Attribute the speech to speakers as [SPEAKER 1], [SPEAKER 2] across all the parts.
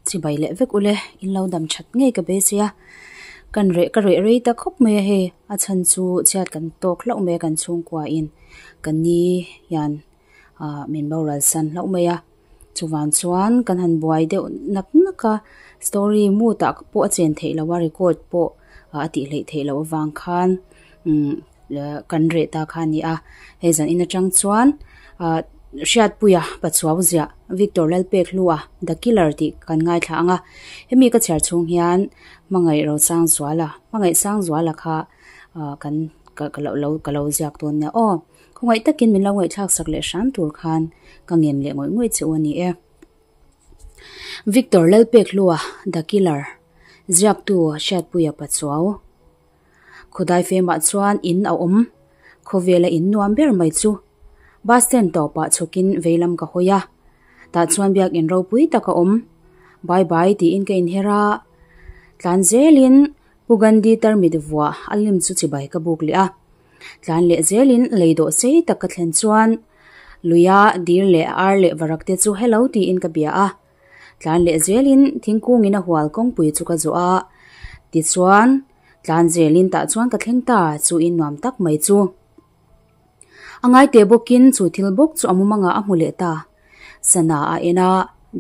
[SPEAKER 1] Chibai leh vek ule in lo dam that ngei ka beisei a kan reh ka reh rei ta khawp mai a hei a chhan chu chhiat kan tawk hlauh mai a kan chhungkua in ka ni hian ah min boral san hlauh mai a chuvang chuan kan han buai deuh nak nak a story mood ah pawh a chen theih loh a record pawh a tih hleih theih loh avang khan umm kan reh ta kha a ni a hei zan in atang chuan ah Hriatpuia Pachuau ziah Victor Lalpekhlua The Killer tih kan ngaithla ang a hemi ka chhiar chhung hian Hmangaih Rosangzuala Hmangaih Sangzuala kha ah kan ka ka lo ka lo ziak dawn nia aw khawngaih takin min lo ngaihthlak sak leh hram tur khan ka ngen leh ngawih ngawih che u a ni e. Victor Lalpekhlua The Killer ziaktu Hriatpuia Pachuau. Khawdai femah chuan in a awm, khawvela in nuam ber mai chu. Bus stand tawpah chhukin veilam ka hawi a, tah chuan biakin ropui tak a awm. Bye bye tiin ka inher a, tlan zelin Pu Gandhi tarmit vuah a lim chu chibai ka buk leh a. Tlan leh zelin lei dawh sei tak ka thlen chuan luia dir leh ar leh varak te chu hello tiin ka bia a. Tlan leh zelin thingkungin a hual kawngpui chu ka zawh a, tichuan tlan zelin tah chuan ka thleng ta chu in nuam tak mai chu. A ngai teh bawkin chu thil bawk chu a mumangah a hmu leh ta. Sana a en a,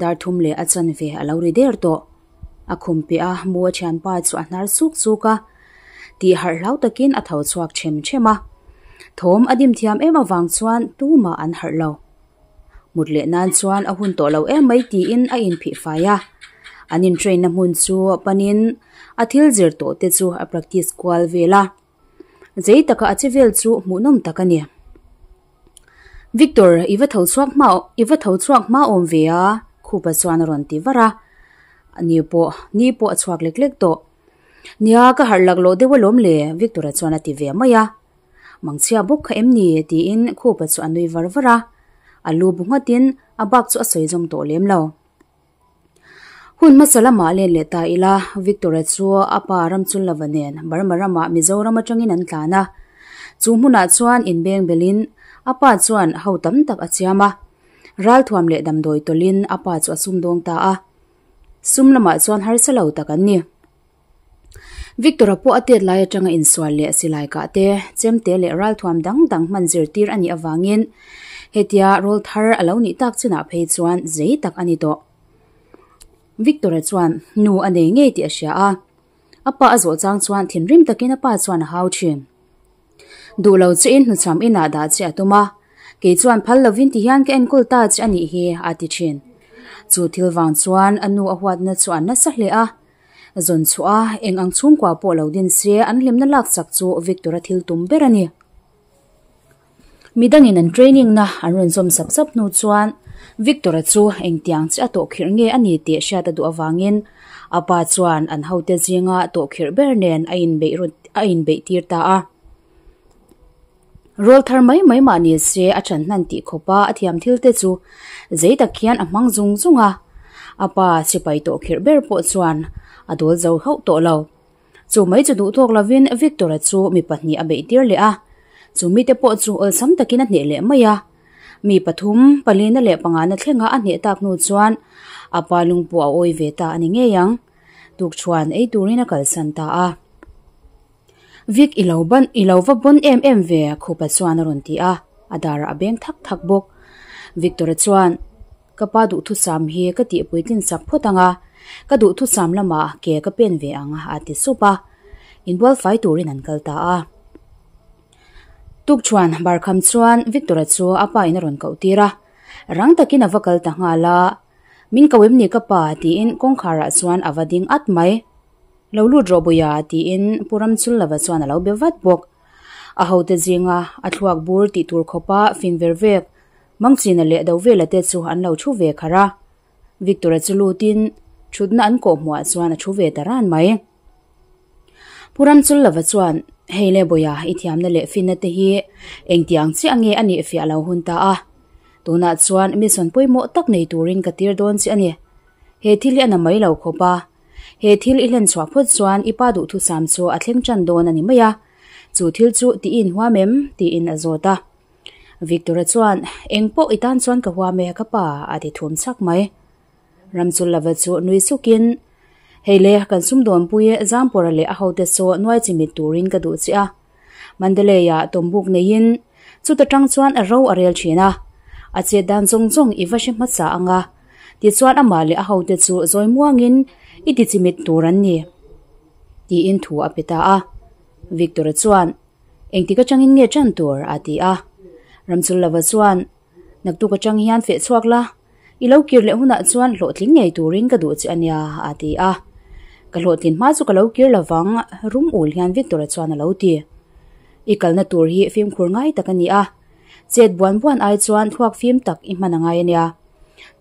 [SPEAKER 1] dar thum leh a chanve a lo ri der tawh. A khum piah a mu a thianpa chu a hnar suk suk a, tih harh hlau takin a tho chhuak them them a. Thawm a dim thiam em avang chuan tumah an harh lo. Mut leh nan chuan a hun tawh lo em mai tiin a inphih fai a. An in train na hmun chu panin a thil zir tawh te chu a practice kual vel a. Zei taka a che vel chu hmuhnawm tak a ni. Victor, i va tho chhuak hma i va tho chhuak hma awm ve a, Khupa chuan a rawn ti var a. Ni pawh ni pawh a chhuak lek lek tawh. Nia, ka harh laklawh deuh alawm le, Victor-a chuan a ti ve mai a. Mangchhia bawk kha em ni? tiin Khupa chu a nui var var a. A lu bu nghatin a bak chu a sawi zawm tawh lem lo. Hun hmasa lamah len leh ta ila, Victor-a chu a pa Ramchunlova nen Burma ramah Mizoram atangin an tlan a. Chu hmunah chuan inbeng belin a pa chuan ho tam tak a chiam a. Ralthuam leh damdawi tawlhin a pa chu a sumdawng ta a. Sum lamah chuan harsa lo tak an ni. Victor-a pawh a tet lai atanga insual leh silai kah te, chemte leh ralthuam dang dang hman zirtir a nih avangin hetia rawl thar a lo nih tak chinah phei chuan zei tak a ni tawh. Victor-a chuan nu a nei ngei tih a hria a, a pa a zawh chang chuan thinrim takin a pa chuan a hau thin. Duh lo che in hnuchham inah dah che a tum a, kei chuan phal lovin ti hian ka enkawl ta che a nih hi a ti thin. Chu thil vang chuan a nu a huatna chu a nasa hle a. Zawn chhuah a, eng ang chhungkua pawh lo din se an hlimna lak chak chu Victor-a thil tum ber a ni. Midangin an training na an rawn zawm sap sap hnu chuan Victor-a chu engtiang che a tawhkhirh nge a ni tih hriat a duh avangin a pa chuan an hote zinga tawhkhirh ber nen a inbeih a inbeih tir ta a. Rawl thar mai mai mah ni se a ṭhan hnan tih khawpa a thiam thil te chu zei tak hian a hmang zung zung a, a pa sipai tawh khirh ber pawh chuan a dawl zo hauh tawh lo. Chu mai chu duh tawk lovin Victor-a chu mi pahnih a beih tir leh a, chu mite pawh chu awlsam takin a hneh leh mai a. Mi pathum, palina leh pangana thlenga a hneh tak hnu chuan a pa lung pawh a awi ve ta a ni ngei ang. Tukṭhuan ei turin a kalsan ta a. Vic i lo ban i lo va bawn em em ve Khupa chuan a rawn ti a, a darah a beng thak thak bawk. Victor-a chuan, Ka pa duhthusam hi ka tihpui tlin sak phawt ang a, ka duhthusam lamah ke ka pen ve ang a ti sup a. Inbual fai turin an kal ta a. Tukchuan barkham chuan Victor-a chu a pa in a rawn koh tir a, rang takin a va kal ta nghal a, Min ko em ni ka pa? tiin kawngkharah chuan a va ding at mai. Lo lut rawh Buia tiin Pu Ramchunlova chuan a lo be vat bawk. A hote zinga a thluak bur tih tur khawpa fing ver vek Mangchina leh Dovela te chu an lo thu ve kharh a. Victor-a chu lutin thutna an kawh hmuah chuan a thu ve ta ran mai. Pu Ramchunlova chuan, Hei le Buia, i thiamna leh finna te hi engtiang chiah nge a nih fiah lo hun ta a. Tunah chuan mission pawimawh tak nei turin ka tir dawn che a ni. He thil hi a na mai lo khawp a. He thil i hlen chhuah phawt chuan i pa duhthusam chu a thleng tan dawn a ni mai a, chu thil chu tih i inhuam em? tiin a zawt a. Victor-a chuan, Eng pawh i tan chuan ka huam e ka pa, a ti thum chak mai. Ramchullova chu nui sukin, Hei le, kan sumdawnpui Zampawra leh a hote saw nuai chimit turin ka duh che a. Mandalay-ah tawmbuk neiin chuta tang chuan a ro a rel thin a, a chet dan zawng zawng i va hre hmasa ang a, tichuan amah leh a hote chu zawi muangin i ti chimit tur an ni, tiin thu a pe ta a. Victor-a chuan, Engtik atangin nge tan tur? a ti a. Ramchullova chuan, Naktuk atang hian feh chhuak la, i lo kir leh hunah chuan hlawhtling ngei turin ka duh che a nia, a ti a. Ka hlawhtlin hma chu ka lo kir lovang, rum ul hian Victor-a chuan a lo ti. I kalna tur hi fimkhur ngai tak a ni a, chet buan buan ai chuan thluak fim tak i hman a ngai a nia.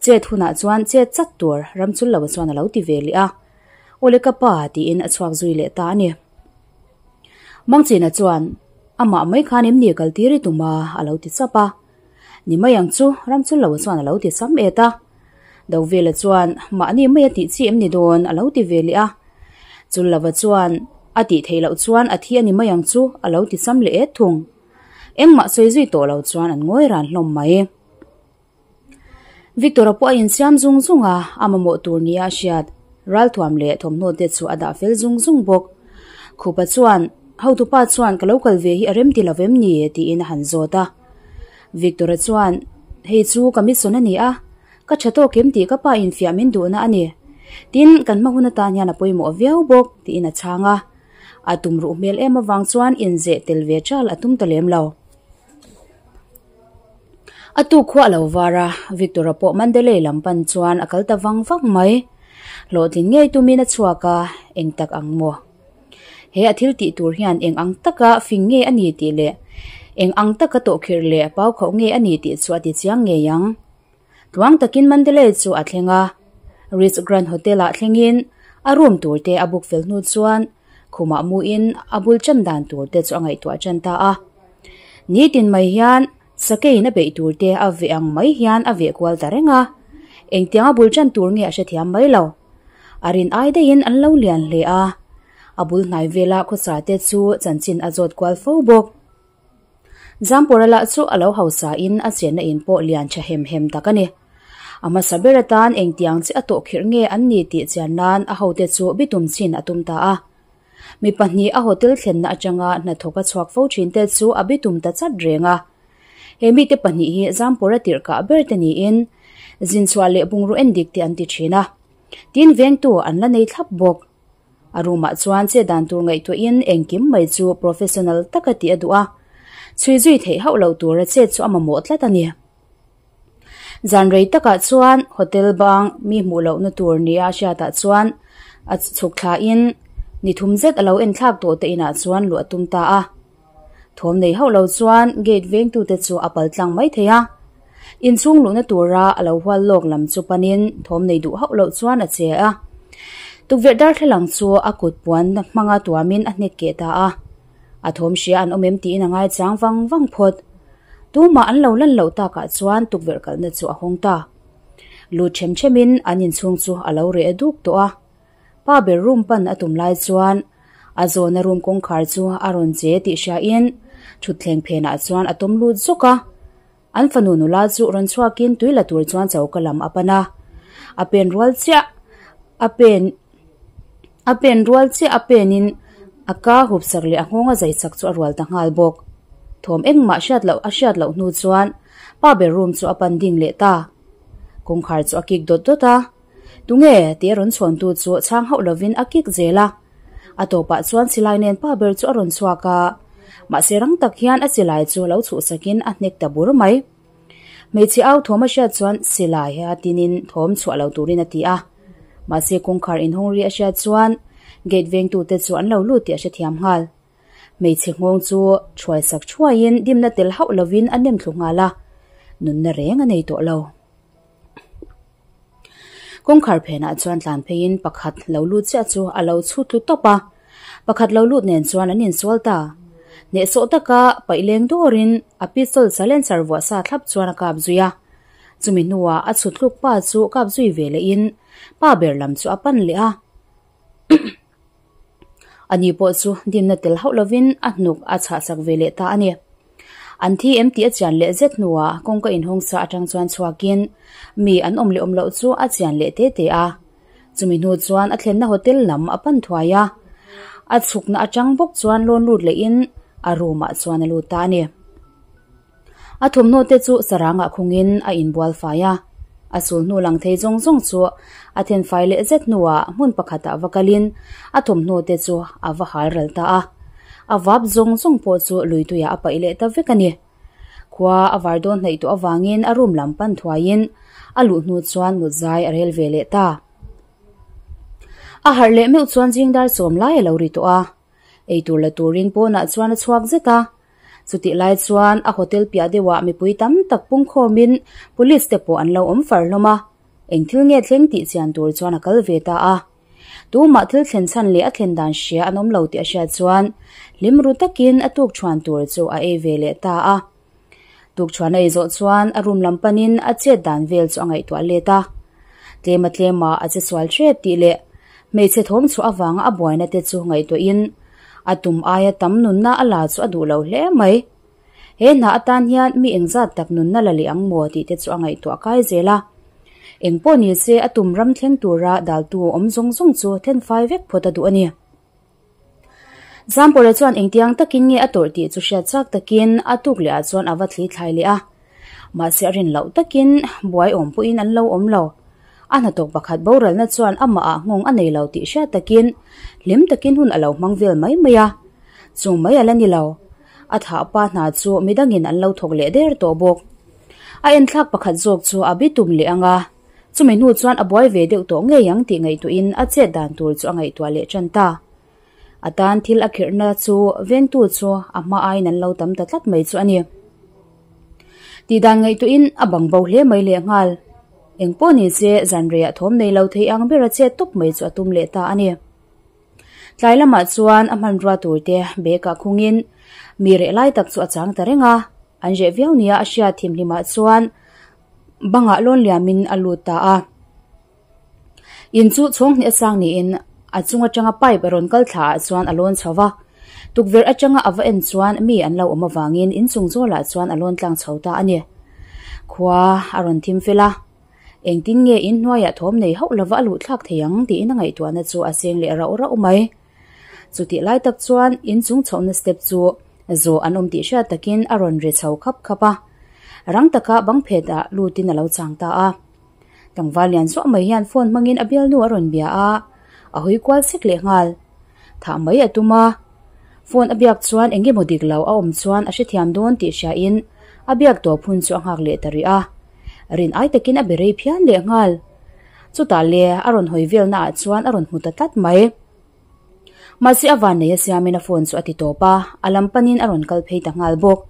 [SPEAKER 1] Chet hunah chuan chet chat tur Ramchullo-a chuan a lo ti ve leh a. Awle ka pa, tiin a chhuak zui leh ta a ni. Mangchina chuan, Amah mai khan em ni kal tir i tum a? a lo ti chap a. Ni mai ang chu, Ramchullo chuan a lo ti sam et a. Dovela chuan, Mahni mai a tih chi em ni dawn? a lo ti ve leh a. Chullova chuan, A tih theih loh chuan a thi a ni mai ang chu, a lo ti sam leh et thung. Engmah sawi zui tawh lo chuan an ngawi ran hlawm mai. Victor-a pawh a insiam zung zung a, a mamawh tur nia a hriat. Ralthuam leh thawmhnaw te chu a dah fel zung zung bawk. Khupa chuan, Hotupa chuan ka lo kal ve hi a rem ti lo vem ni? tiin a han zawt a. Victor-a chuan, Hei chu ka mission a ni a, ka tha tawk em tih ka pa infiah min duhna a ni. Tin, kan hma hun atan hian a pawimawh viau bawk, tiin a chhang a. A tumruh hmel em avang chuan inzeh tel ve chal a tum ta lem lo. A tuk khuah lo var a, Victor-a pawh Mandalay lam pan chuan a kal ta vang vang mai. Hlawhtlin ngei tumin a chhuak a, eng tak ang maw? He a thil tih tur hian eng ang taka fing nge a ni tih leh eng ang taka tawhkhirh leh pau khauh nge a ni tih chu a ti chiang ngei ang. Tluang takin Mandalay chu a thleng a, Ritz Grand Hotel-ah thlengin a room tur te a book fel hnu chuan khumah muin a bul tan dan tur te chu a ngaihtuah tan ta a. Nitin mai hian sakeiin a beih tur te a veh ang mai hian a veh kual ta reng a, engtiang a bul tan tur nge a hrethiam mai lo. A rin ai daihin an lo lian hle a, a bul hnai vela khawsa te chu chanchin a zawt kual fo bawk. Zampawra lah chu a lo hausa in a chenna in pawh lian tha hem hem tak a ni. A hmasa ber atan engtiang che a tawh khirh nge an ni tih chian nan a hote chu bitum chin a tum ta a. Mi pahnih a hotel thlenna atanga hnathawk a chhuak fo thin te chu a bitum ta chat reng a. He mite pahnih hi Zampawra tirh kah ber te niin zinchhuah leh bungraw endik te an ti thin a. Tin vengtu an la nei thlap bawk. A room ah chuan che dan tur ngaihtuahin engkim mai chu professional taka tih a duh a, chhui zui theih hauh loh tura chet chu a mamawh tlat a ni. Zan rei takah chuan hotel bang mi hmuh lohna tur nia a hriatah chuan a chhuk thlain ni thum zet a lo enthlak tawh te inah chuan luh a tum ta a. Thawm nei hauh lo chuan gate vengtute chu a pal tlang mai thei a. Inchhung luhna tura a lo hual lawk lam chu panin thawm nei duh hauh loh chuan a che a. Tukverh darthlalang chu a kut puan hmanga tuamin a hnek keh ta a. A thawm hria an awm em tiin a ngaichang vang vang phawt. Tumah an lo lan loh takah chuan tukverh kalhna chu a hawng ta. Lut ṭhem ṭhemin an inchhung chu a lo reh duk tawh a. Pa ber room pan a tum lai chuan a zawna room kawngkhar chu a rawn che tih hriain thutthleng phenah chuan a tawm lut zawk a. An fanu nula chu rawn chhuakin tui la tur chuan choka lam a pan a. A pen rual chiah a pen a pen rual chiah a penin a ka hup sak leh a nghawng a zai chak chu a rual ta nghal bawk. Thawm engmah hriat loh a hriat loh hnu chuan pa ber room chu a pan ding leh ta. Kawngkhar chu a kik dawt dawt a. Tunge? tih a rawn chhawntu chu chhang hauh lovin a kik zel a. A tawpah chuan silai nen pa ber chu a rawn chhuak a, mahse rang tak hian a silai chu lo chhuhsakin a hnek ta bur mai. Hmeichhe au thawm a hriat chuan silai a tinin thawm chhuah lo turin a ti a. Mahse kawngkhar inhawng ri a hriat chuan gate vengtute chu an lo lut tih a hrethiam nghal. Hmeichhe nghawng chu thuai sak thuaiin dimna tel hauh lovin a nem thlu nghal a, nunna reng a nei tawh lo. Kawngkhar phenah chuan tlan pheiin pakhat lo lut chiah chu a lo chhut tlu tawp a, pakhat lo lut nen chuan an insual ta. Hnehsawh taka paih leng dawrin a pistol silencer vuah sa thlap chuan a kap zui a. Chumi hnuah a chhut tluk pa chu kap zui ve lehin pa ber lam chu a pan leh a. Ani pawh chu dimna tel hauh lovin a hnuk a chhah sak ve leh ta a ni. An thi em tih a chian leh zet hnuah kawngka inhawng sa atang chuan chhuakin mi an awm leh awm loh chu a chian leh te te a. Chumi hnu chuan a thlenna hotel lam a pan thuai a, a chhukna atang bawk chuan lawn lut lehin a room ah chuan a lut ta a ni. A thawmhnaw te chu sarangah khungin a inbual fai a, a sul hnu lang thei zawng zawng chu a then fai leh zet hnuah hmun pakhatah va kalin a thawmhnaw te chu a va hal ral ta a. A vap zawng zawng pawh chu lui tuiah a paih leh ta vek a ni. Khua a var dawn hnaih tawh avangin a room lam pan thuaiin a luh hnu chuan mut zai a rel ve leh ta. A harh leh meuh chuan zing dar sawm lai a lo ri tawh a, eitur la turin pawnah chuan a chhuak zet a. Chutih lai chuan a hotel piah deuhah mipui tam tak pungkhawmin police te pawh an lo awm far hlawm a, eng thil nge thleng tih chian tur chuan a kal ve ta a. Tumah thil thlen chhan leh a thlen dan hria an awm lo tih a hriat chuan hlim ru takin a tukṭhuan tur chu a ei ve leh ta a. Tukṭhuan a ei zawh chuan a room lam panin a chet dan vel chu a ngaihtuah let a. Tlema tlema a che sual hrep tih leh hmeichhe thawm chhuah avanga a buaina te chu ngaihtuahin a tum aia tam nunna a la chu a duh lo hle mai. He hna atan hian mi engzat tak nunna la leh ang maw tih te chu a ngaihtuah kai zel a. Eng pawh ni se a tum ram thleng tura daltu awm zawng zawng chu thenfai vek phawt a duh a ni. Zampawla chuan engtiang takin nge a tawrh tih chu hriat chak takin a tuk leh ah chuan a va thli thlai leh a. Mahse a rin loh takin buai awm pawhin an lo awm lo. A hnathawk pakhat boralna chuan amah ah nghawng a nei lo tih hriat takin hlim takin hun a lo hmang vel mai mai a. Chu mai a la ni lo. A thah pa hna chu midangin an lo thawk leh der tawh bawk. A enthlak pakhat zawk chu a bi tum leh ang a. Chumi hnu chuan a buai ve deuh tawh ngei ang tih ngaihtuahin a chet dan tur chu a ngaihtuah leh tan ta. A tan thil a khirhna chu vengtu chu a hma aiin an lo tam ta tlat mai chu a ni. Tih dan ngaihtuahin a bang bo hle mai leh nghal. Eng pawh ni se zan reiah thawm nei lo thei ang ber a chet tawp mai chu a tum leh ta a ni. Tlai lamah chuan a hmanrua tur te bag ah khungin mi reh lai tak chu a chang ta reng a, an reh viau nia a hriat thimhlimah chuan Bangah lawn liamin a lut ta a. In chu chhawng hnih a sang niin a chung atanga pipe a rawn kal thla ah chuan a lawn chho va. Tukverh atanga a va en chuan mi an lo awm avangin inchung zawlah chuan a lawn tlang chho ta a ni. Khua a rawn thim fel a, engtin nge in hnuaiah thawm nei hauh lova a luh thlak thei ang tiin a ngaihtuahna chu a seng leh rauh rauh mai. Chutih lai tak chuan inchung chhohna step chu zawh an awm tih hriat takin a rawn ri chho khap khap a. Rang taka bang phet ah lutin a lo chang ta a. Tlangval lian zuah mai hian phone hmangin a bialnu a rawn bia a, a hawi kual sek leh nghal. Thah mai a tum a, phone a biak chuan eng emaw dik lo a awm chuan a hrethiam dawn tih hriain a biak tawp hun chu a nghak leh ta rih a. Rin ai takin a be rei phian leh nghal. Chutah le a rawn hawi velna ah chuan a rawn hmu ta tlat mai. Mahse a van nei a siamin a phone chu a ti tawp a, a lam panin a rawn kal phei ta nghal bawk.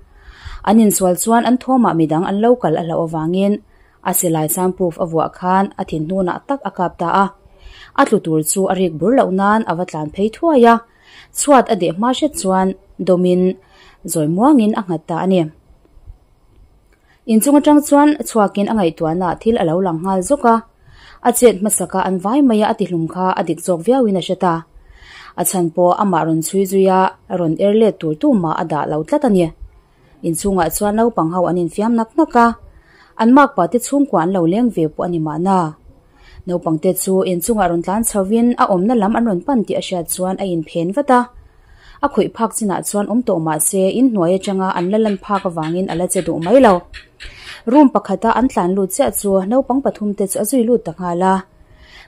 [SPEAKER 1] An insual chuan an thawmah midang an lo kal a hlauh avangin a silai soundproof a vuah khan a thin hnunah tak a kap ta a. A tlu tur chu a rik bur loh nan a va tlan phei thuai a, chhuat a deh hma hret chuan dawmin zawi muangin a nghat ta a ni. Inchung atang chuan chhuakin a ngaihtuahna thil a lo lang nghal zawk a, a chet hmasaka an vai mai a a tihlum kha a dik zawk viauin a hre ta. A chhan pawh amah rawn chhui zui a, rawn er let tur tumah a dah lo tlat a ni. Inchhungah chuan naupang ho an infiam nak nak a, an makpa te chhungkua an lo leng ve pawh a ni mahna. Naupang te chu inchungah rawn tlan chhovin a awmna lam an rawn pan tih a hriat chuan a inphen vat a. A khawih phak chinah chuan awm tawh mah se inhnuai atanga an la lan phak avangin a la che duh mai lo. Room pakhata an tlan lut chiah chu naupang pathum te chu a zui lut ta nghal a.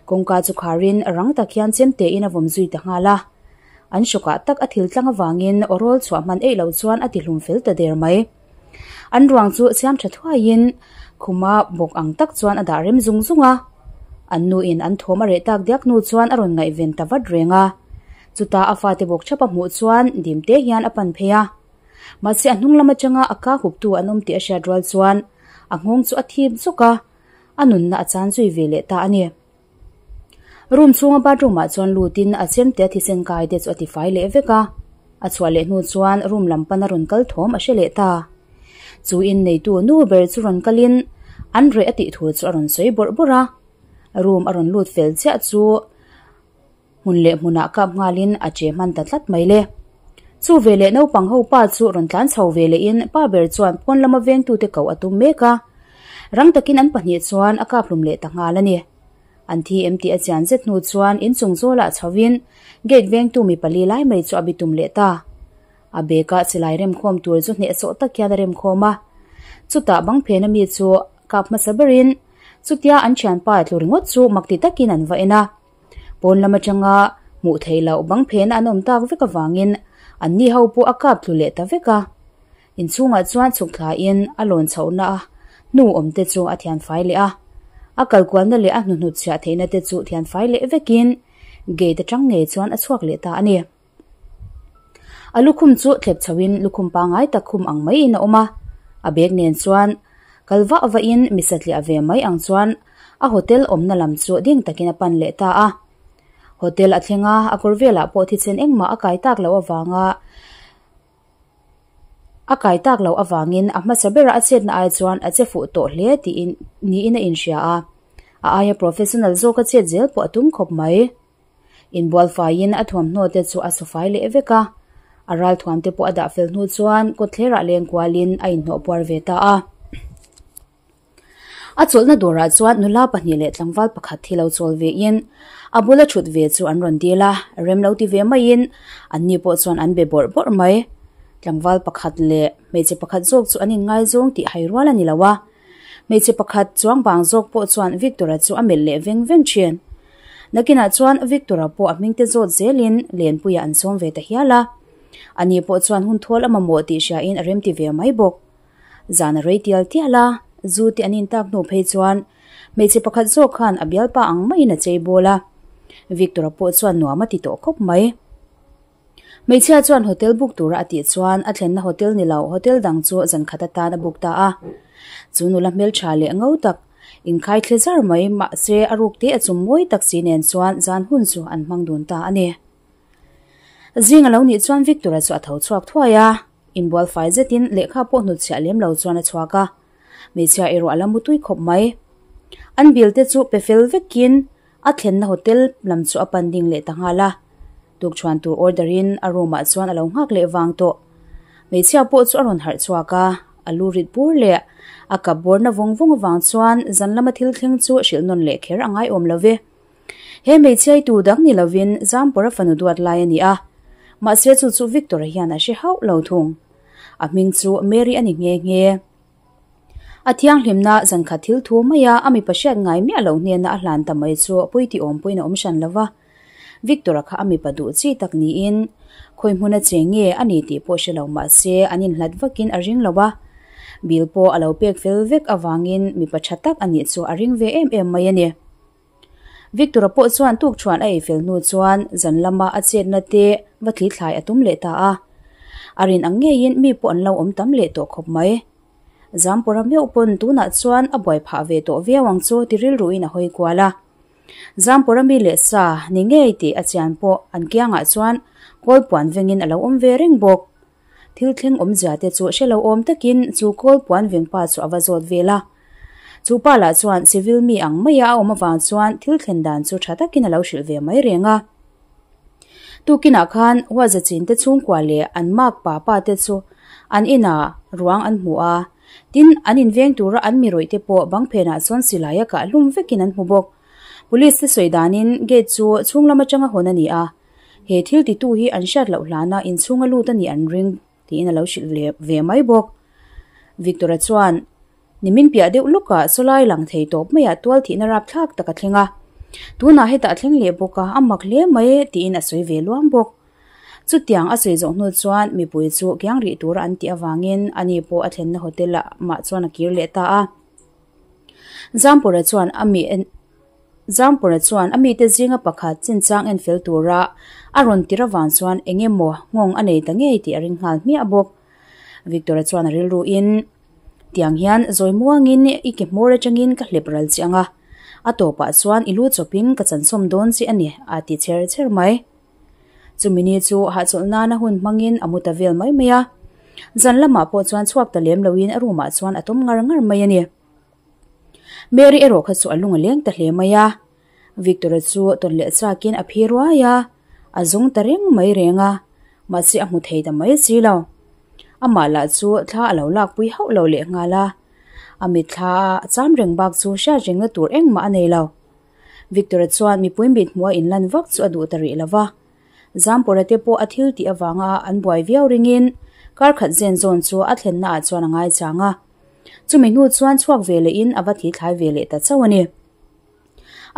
[SPEAKER 1] Kawngka chu kharin rang tak hian chem tein a vawm zui ta nghal a. An hrawkah tak a thil tlang avangin awrawl chhuah hman eih loh chuan a tihlum fel ta der mai. An ruang chu siam tha thuaiin khuma bawk ang tak chuan a dah rem zung zung a. An nuin an thawm a reh tak diak hnu chuan a rawn ngaihven ta vat reng a. Chutah a fate bawk thapa hmuh chuan dim te hian a pan phei a. Mahse a hnung lam atanga a ka huptu an awm tih a hriat rual chuan a nghawng chu a thip zawk a, a nunna a chan zui ve leh ta a ni. Room chhunga bathroom ah chuan lutin a chemte a thisen kai te chu a tifai leh vek a, a chhuah leh hnu chuan room lam pana rawn kal thawm a hre leh ta. Chu in neitu nu ber chu rawn kalin an reh a tih thu chu a rawn sawi bawrh bawrh a, room a rawn lut fel chiah chu hmun leh hmunah kap nghalin a che hman ta tlat mai le. Chu veleh naupang ho pa chu rawn tlan chho ve lehin pa ber chuan pawn lama vengtute koh a tum mek a. Rang takin an pahnih chuan a kap hlum leh ta nghal a ni. An thi em tih a chian zet hnu chuan inchung zawlah chhoin gate vengtu mi pali lai mai chu a bitum leh ta. A bag ah silai remkhawm tur chu hnehsawh tak hian a remkhawm a. Chutah bang phen ami chu kap hmasa berin chutia an thianpa tlu ringawt chu mak ti takin an va en a. Pawn lam atanga hmuh theih loh bang phena an awm tak vek avangin an ni ho pawh a kap tlu leh ta vek a. Inchhungah chuan chhuk thlain a lawn chhohna a hnu awm te chu a thianfai leh a. A kalkualna leh a hnuhnut chhiah theihna te chu thianfai leh vekin gate atang ngei chuan a chhuak leh ta a ni. A lukhum chu thlep chhoin lukhum pangngai tak khum ang maiin a awm a, a bag nen chuan kal vah vahin mi satliah ve mai ang chuan a hotel awmna lam chu ding takin a pan leh ta a. Hotel a thleng a, a kawr velah pawh thisen engmah a kai tak loh avanga a kai tak loh avangin a hmasa bera a chetna ai chuan a che fuh tawh hle tiin niin a inhria a, a aia professional zawka chet zel pawh a tum khawp mai. Inbual faiin a thuamhnaw te chu a su fai leh vek a, a ral thuam te pawh a dah fel hnu chuan kawtthlerah leng kualin a inhnawh puar ve ta a. A chawlhna dawrah chuan nula pahnih leh tlangval pakhat hi lo chawl vein a bula thut ve chu an rawn dil a, rem lo ti ve maiin anni pawh chuan an be bawrh bawrh mai. Tlangval pakhat leh hmeichhe pakhat zawk chu an inngaizawng tih hai rual a ni lo a. Hmeichhe pakhat chuang vang zawk pawh chuan Victor-a chu a melh leh veng veng thin. Nakinah chuan Victor-a pawh a hmingte zawt zelin Lenpuia an sawm ve ta hial a. Ani pawh chuan hun thawl a mamawh tih hriain a remti ve mai bawk. Zan a rei tial tial a, zu te an intak hnu phei chuan hmeichhe pakhat zawk khan a bialpa ang maiin a chei bawl a. Victor-a pawh chuan nuam a ti tawh khawp mai. Hmeichhia chuan hotel book tura a tih chuan a thlenna hotel ni lo hotel dang chu zan khat atan a book ta a. Chu nula hmeltha leh ngo tak inkhai thle zar mai mahse a ruk te a chum mawi tak si nen chuan zan hun chu an hmang dun ta a ni. Zing a lo nih chuan Victor-a chu a tho chhuak thuai a, inbual fai zetin lehkha pawh hnutchhiah lem lo chuan a chhuak a. Hmeichhia erawh a la mutui khawp mai. An bill te chu pe fel vekin A thlenna hotel lam chu a pan ding leh ta nghal a, tukṭhuan tur order in a room ah chuan a lo nghak leh vang tawh. Hmeichhia pawh chu a rawn harh chhuak a, a lu rit bur leh a kap bawrna vawng vawng avang chuan zan lama thil thleng chu hrilh nawn leh kher a ngaiawm lo ve. He hmeichhiai tu dang ni lovin Zampawra fanu duat lai a ni a, mahse chu chu Victor-a hian a hre hauh lo thung. A hming chu Mary a ni nghe nghe. A thianghlimna zankhat thil thu maia a mipa hriat ngai miah loh hnena a hlan ta mai chu pui ti awm pawhin a awm hran lo va. Victor-a kha a mipa duh chi tak niin khawi hmuna che nge a ni tih pawh hre lo mah se an inhlat vakin a ring lo a. Bill pawh a lo pek fel vek avangin mipa tha tak a nih chu a ring ve em em mai a ni. Victor-a pawh chuan tukṭhuan a ei fel hnu chuan zan lama a chetna te va thli thlai a tum leh ta a. A rin ang ngeiin mi pawh an lo awm tam leh tawh khawp mai. Zampawra meuh pawn tunah chuan a buai phah ve tawh viau ang chu ti rilruin a hawi kual a. Zampawra mi leh sa ni ngei tih a chian pawh an kiangah chuan kawl puan vengin a lo awm ve reng bawk. Thil thleng awmzia te chu hre lo awm takin chu kawl puan veng pa chu a va zawt vel a. Chu pa lah chuan civil mi ang maia a awm avang chuan thil thlen dan chu tha takin a lo hrilh ve mai reng a. Tukinah khan Huaza chin te chhungkua leh an mak pa pa te chu an inah ruang an hmu a, tin an inveng tura an mi rawih te pawh bang phenah chuan silai a kah hlum vekin an hmu bawk. Police te sawi danin gate chu chhung lam atanga hawn a ni a, he thil titu hi an hriat loh hlana inchhunga lut a nih an ring tiin a lo hrilh ve mai bawk. Victor-a chuan Nimin piah deuh lawkah sawlai lang thei tawp maiah tual thihna rapthlak tak a thleng a, tunah hetah a thleng leh bawk a, a mak hle mai e tiin a sawi ve luam bawk. Chutiang a sawi zawh hnu chuan mipui chu kiang rih tura an tih avangin ani pawh a thlenna hotel ah mah chuan a kir leh ta a. Zampura chuan a mi en Zampura chuan a mite zinga pakhat chinchang en fel tura a rawn tir avang chuan eng emaw nghawng a nei ta ngei tih a ring nghal hmiah bawk. Victor-a chuan a rilruin. Tiang hian zawi muangin i ke hmawr atangin ka hlep ral che ang a, a tawpah chuan i lu chawpin ka chansawm dawn che a ni, a ti chher chher mai. Chumi ni chu hahchawlh nana hun hmangin a mu ta vel mai mai a, zan lamah pawh chuan chhuak ta lem loin a room ah chuan a tawm ngar ngar mai a ni. Mary erawh kha chu a lung a leng ta hle mai a, Victor-a chu tawn leh chakin a phi ruai a, a zawng ta reng mai reng a. Mahse a hmu thei ta mai si lo. Amah lah chu thla a lo lakpui hauh lo lehnghal a. A mitthla a cham reng bak chu hriat rengna tur engmah a nei lo. Victor-a chuan mipui mit hmuh a inlan vak chu a duh ta rih lo va. Zampawra te pawh a thil tih avanga an buai viau ringin kar khat zen zawn chu a thlenna ah chuan a ngaichang a. Chumi hnu chuan chhuak ve lehin a va thi thlai ve leh ta chauh a ni.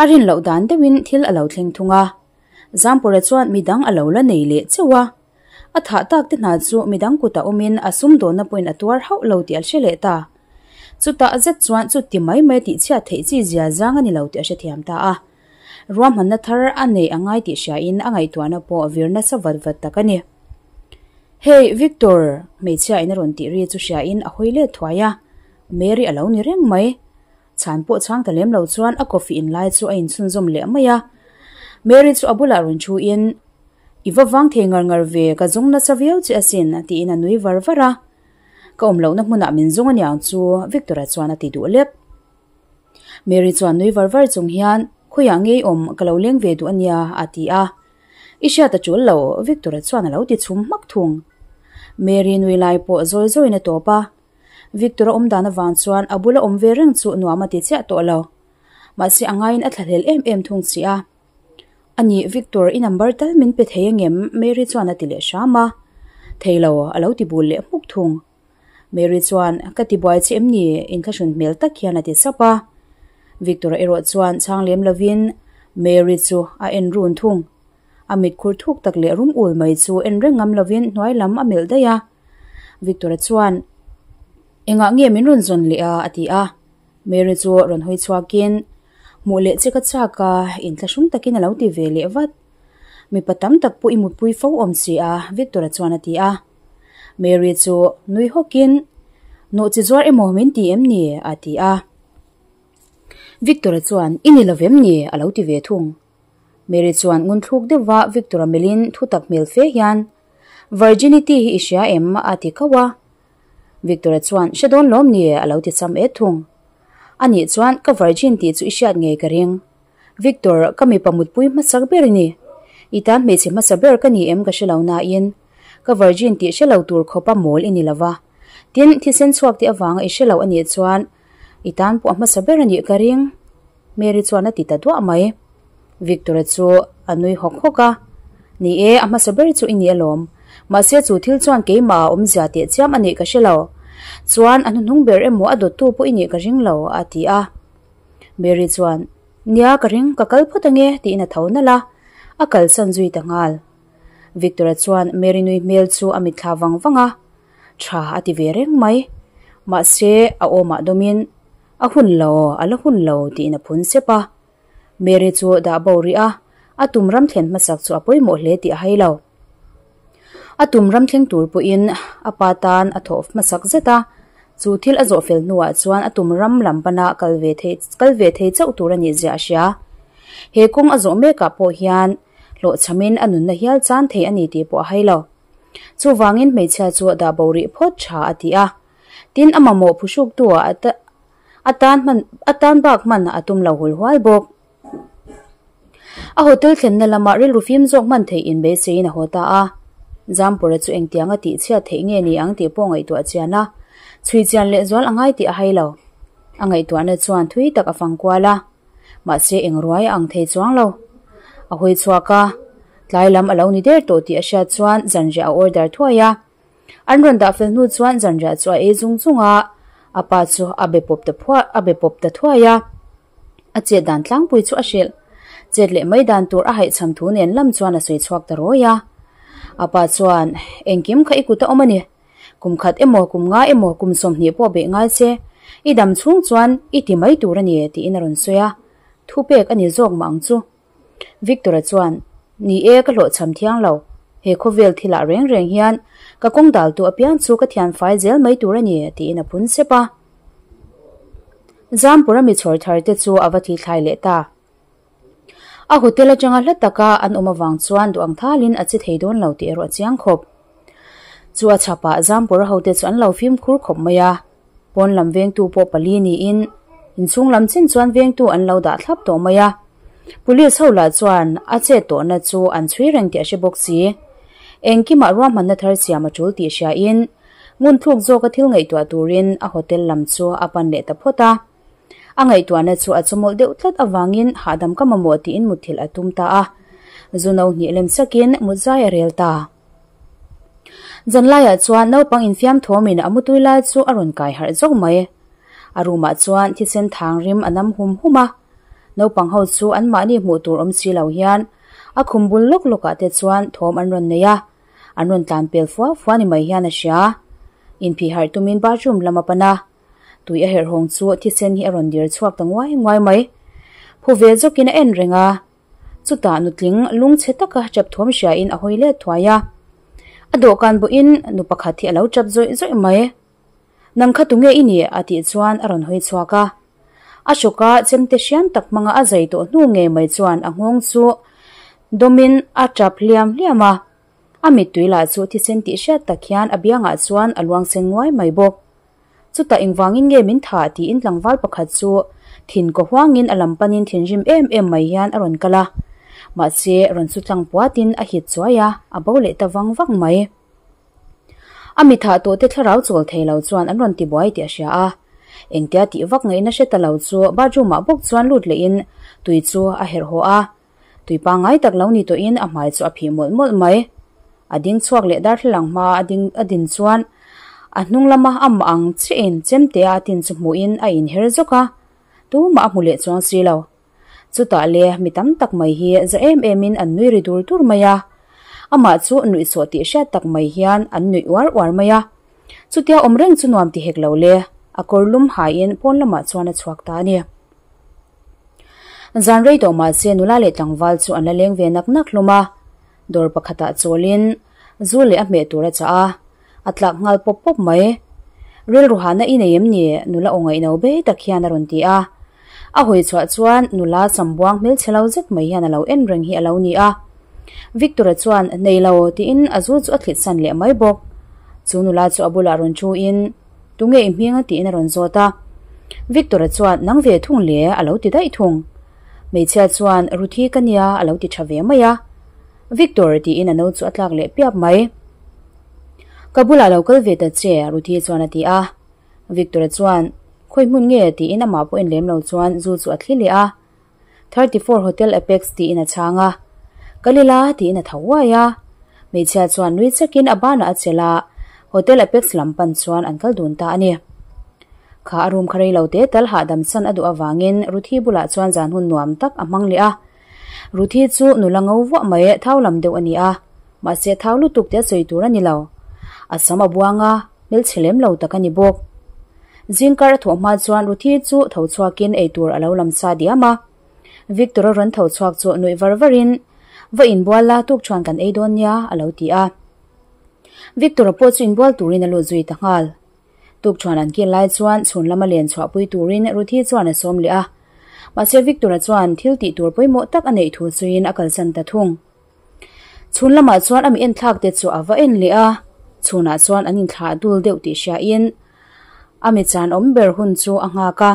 [SPEAKER 1] A rin loh dan deuhin thil a lo thleng thung a. Zampawra chuan midang a lo la nei leh chauh a. A thah tak te hna chu midang kutah awmin a sumdawnna pawhin a tuar hauh lo tih a hre leh ta. Chutah zet chuan chuti mai mai tihchhiat theih chi zia zang a ni lo tih a hrethiam ta a. Ruahmanna thar a neih a ngai tih hriain a ngaihtuahna pawh vir nasa vat vat tak a ni. Hey, Victor! Hmeichhia in a rawn tih ri chu hriain a hawi let thuai a. Mary a lo ni reng mai. Chhan pawh chhang ta lem lo chuan a coffee in lai chu a inchhunzawm leh mai a. Mary chu a bulah rawn thu in, I va vang thei ngar ngar ve, ka zawng nasa viau che asin, tiin a nui var var a. Ka awm lohna hmunah min zawng aniang chu, Victor-a chuan a ti duh lek. Mary chuan nui var var chung hian, Khawiah nge i awm, ka lo leng ve duh ania, a ti a. I hriat a tul lo, Victor-a chuan a lo ti chhum hmak thung. Mary nui lai pawh zawi zawiin a tawp a. Victor-a awm dan avang chuan a bula awm ve reng chu nuam a ti chiah tawh lo. Mahse a ngaiin a thlahlel em em thung si a. A nih, Victor, i number tal min pe thei angem? Mary chuan a ti leh hram a. Thei lo, a lo ti bul leh hmuk thung. Mary chuan, Ka ti buai che em ni? Inthlahrun hmel tak hian a ti sap a. Victor-a erawh chuan chhang lem lovin Mary chu a en run thung. A mit khur thuk tak leh rum ul mai chu en reng ngam lovin hnuai lam a melh daih a. Victor-a chuan, Engah nge min rawn zawn leh a? a ti a. Mary chu rawn hawi chhuakin, Hmuh leh che ka chak a, inthlahrung takin a lo ti ve leh vat. Mipa tam tak pawh i mutpui fo awm si a, Victor-a chuan a ti a. Mary chu nui hawkin, Nawhchi zuar emaw min ti em ni? a ti a. Victor-a chuan, I ni lo vem ni? a lo ti ve thung. Mary chuan ngunthluk deuhva Victor-a melhin thu tak hmel fe hian, Virginity hi i hria em? a ti khauh a. Victor-a chuan, Hre dawn lawm ni? a lo ti cham et thung. Anih chuan, Ka virgin tih chu i hriat ngei ka ring. Victor, ka mipa mutpui hmasak ber i ni. I tan hmeichhe hmasa ber ka ni em ka hre lo nain, ka virgin tih hre lo tur khawpa mawl i ni lo va. Tin, thisen chhuak tih avanga i hre lo anih chuan, I tan pawh a hmasa ber a nih ka ring. Mary chuan a ti ta duah mai. Victor-a chu a nui hawk hawk a, Ni e, a hmasa ber chu i ni alawm. Mahse chu thil chuan keimah a awmzia teh chiam a nih ka hre lo. Chuan a hnuhnung ber emaw a dawttu pawh i nih ka ring lo, a ti a. Mary chuan, Nia ka ring, ka kal phawt ange, tiin a tho nalh a. A kalsan zui ta nghal. Victor-a chuan Mary nui hmel chu a mitthla vang vang a. Tha a ti ve reng mai. Mahse, a awmah dawmin, A hun lo, a la hun lo, tiin a phun sep a. Mary chu dah bo rih a, a tum ram thlen hmasak chu a pawimawh hle tih a hai lo. A tum ram thleng tur pawhin a pa tan a thawh hmasak zet a, chu thil a zawh fel hnuah chuan a tum ram lam pana kal ve thei kal ve thei chauh tur a nih zia a hria. He kawng a zawh mekah pawh hian hlawhchhamin a nunna hial chan thei a ni tih pawh a hai lo. Chuvangin hmeichhia chu dah bo rih phawt tha a ti a. Tin, a mamawh phuhruktu ah a tan hman a tan bak hman a tum lo hul hual bawk. A hotel thlenna lamah rilru fim zawk hman theih in beiseiin a haw ta a. Zampura chu engtianga tih chhiat theih nge ni ang tih pawh ngaihtuah chian a, chhui chian lehzual a ngai tih a hai lo. A ngaihtuahna chuan thui tak a fang kual a. Mahse eng ruai a ang thei chuang lo. A hawi chhuak a, tlai lam a lo ni der tawh tih a hriat chuan zanriah a order thuai a. An rawn dah fel hnu chuan zanriah chu a ei zung zung a, a pa chu a be pawp ta phuah a be pawp ta thuai a. A chet dan tlangpui chu a hrilh. Chet leh mai dan tur a haihchham thu nen lam chuan a sawi chhuak ta rawi a. A pa chuan, Engkim kha i kut a awm a ni. Kum khat emaw, kum nga emaw, kum 20 pawh beih ngai che. I dam chhung chuan i ti mai tur a ni, tiin a rawn sawi a. Thu pek a ni zawk mah ang chu. Victor-a chuan, Ni e, ka hlawhchham thiang lo. He khawvel thilah reng reng hian ka kawng daltu apiang chu ka thian fai zel mai tur a ni, tiin a phun sep a. Zampura mi chhawr thar te chu a va thi thlai leh ta. A hotel atanga hla taka an awm avang chuan duh ang thalin a che thei dawn lo tih erawh a chiang khawp. Chu a chhapah Zampura hote chu an lo fimkhur khawp mai a. Pawn lam vengtu pawh pali niin inchhung lam chin chuan vengtu an lo dah thlap tawh mai a. Police ho lah chuan a chet tawhna chu an chhui reng tih a hre bawk si. Engkimah ruahmanna thar siam a tul tih hriain ngun thluk zawka thil ngaihtuah turin a hotel lam chu a pan leh ta phawt a. A ngaihtuahna chu a chawmawlh deuh tlat avangin hahdam ka mamawh tiin mutthilh a tum ta a. Zu no hnih lem sakin mut zai a rel ta. Zanlaiah chuan naupang infiam thawmin a mutui lai chu a rawn kai harh zawk mai. A room ah chuan thisen thang rim a nam hum hum a. Naupang ho chu anmahni hmuh tur awm si lo hian a khum bul lawk lawk ah te chuan thawm an rawn nei a, an rawn tlan pel fua fua ni mai hian a hria. Inphih harh tumin bathroom lam a pan a, tui a herh hawng chu thisen hi a rawn dir chhuak ta nguai nguai mai. Phu ve zawkin a en reng a, chutah nutling lungchhe taka tap thawm hriain a hawi let thuai a. A dawhkan bawhin nu pakhat hi a lo tap zawih zawih mai. Nang kha tunge i nih? a tih chuan a rawn hawi chhuak a. A hrawka chemte hriam tak hmanga a zai tawh hnu ngei mai chuan a nghawng chu dawmin a tap hliam hliam a. A mittui lah chu thisen tih hriat tak hian a biangah chuan a luang sen nguai mai bawk. Chutah engvangin nge min thah tiin tlangval pakhat chu thin kaw huangin a lam panin thinrim em em mai hian a rawn kal a. Mahse rawn chu tlang puatin a hit chuai a, a bo leh ta vang vang mai. A mi thah tawhte thlarau chawl thei lo chuan an rawn ti buai tih a hria a. Engtia tih vak ngaihna hre ta lo chu bathroom ah bawk chuan lut lehin tui chu a herh haw a. Tui pangngai tak lo ni tawhin a hmai chu a phih mawlh mawlh mai. A ding chhuak leh darthlalang hma a ding a din chuan a hnung lama a mah ang chiahin chemte a tin chu hmuhin a inher zawk a, tumah a hmu leh chuang si lo. Chutah le mi tam tak mai hi za em emin an nui ri dur dur mai a, amah chu nuihsawh tih hriat tak mai hian an nuih uar uar mai a. Chutia awm reng chu nuam ti hek lo le, a kawr lum haiin pawn lamah chuan a chhuak ta a ni. Zan rei tawh mahse nula leh tlangval chu an la leng ve nak nak hlawm a, dawr pakhatah chawlin zu leh a hmeh tur a chah a, a tlak nghal pawp pawp mai. Rilru hahna i nei em ni? Nula aw ngaihno bei tak hian a rawn ti a. A hawi chhuah chuan nula sambuang hmelchhe lo zet mai hian a lo en reng hi a lo ni a. Victor-a chuan, Nei lo, tiin a zu chu a thlit san leh mai bawk. Chu nula chu a bulah rawn thu-in, Tunge i hming? tiin a rawn zawt a. Victor-a chuan, Nang ve thung le, a lo ti daih thung. Hmeichhia chuan, Ruthi ka nia, a lo ti tha ve mai a. Victor, tiin a no chu a tlak leh piap mai. Ka bulah lo kal ve ta che, Ruthi chuan a ti a. Victor-a chuan, Khawi hmun nge? tiin amah pawh en lem lo chuan zu chu a thli leh a. 34 Hotel Apex tiin a chhang a. Kal ila tiin a tho uai a. Hmeichhia chuan nui chakin a banah a chelh a, Hotel Apex lam pan chuan an kal dun ta a ni. Kha a room kha rei lo te tal hahdam san a duh avangin Ruthi bulah chuan zan hun nuam tak a hmang leh a. Ruthi chu nula ngo vuah mai thau lam deuh a ni a, mahse thau lutuk te a sawi tur a ni lo. A sam a buang a, hmelchhe lem lo tak a ni bawk. Zingkar a thawh hma chuan Ruthi chu tho chhuakin eitur a lo lam sa diam a. Victor a rawn tho chhuak chu nuih var varin, Va inbual la, tuk chuan kan ei dawn nia, a lo ti a. Victor-a pawh chu inbual turin a lut zui ta nghal. Tuk chuan an kil lai chuan chhun lama len chhuahpui turin Ruthi chuan a sawm leh a. Mahse Victor-a chuan thil tih tur pawimawh tak a neih thu chuin a kalsan ta thung. Chhun lamah chuan a mi enthlak te chu a va en leh a, chhunah chuan an inthlah dul deuh tih hriain a mi chan awm ber hun chu a nghak a.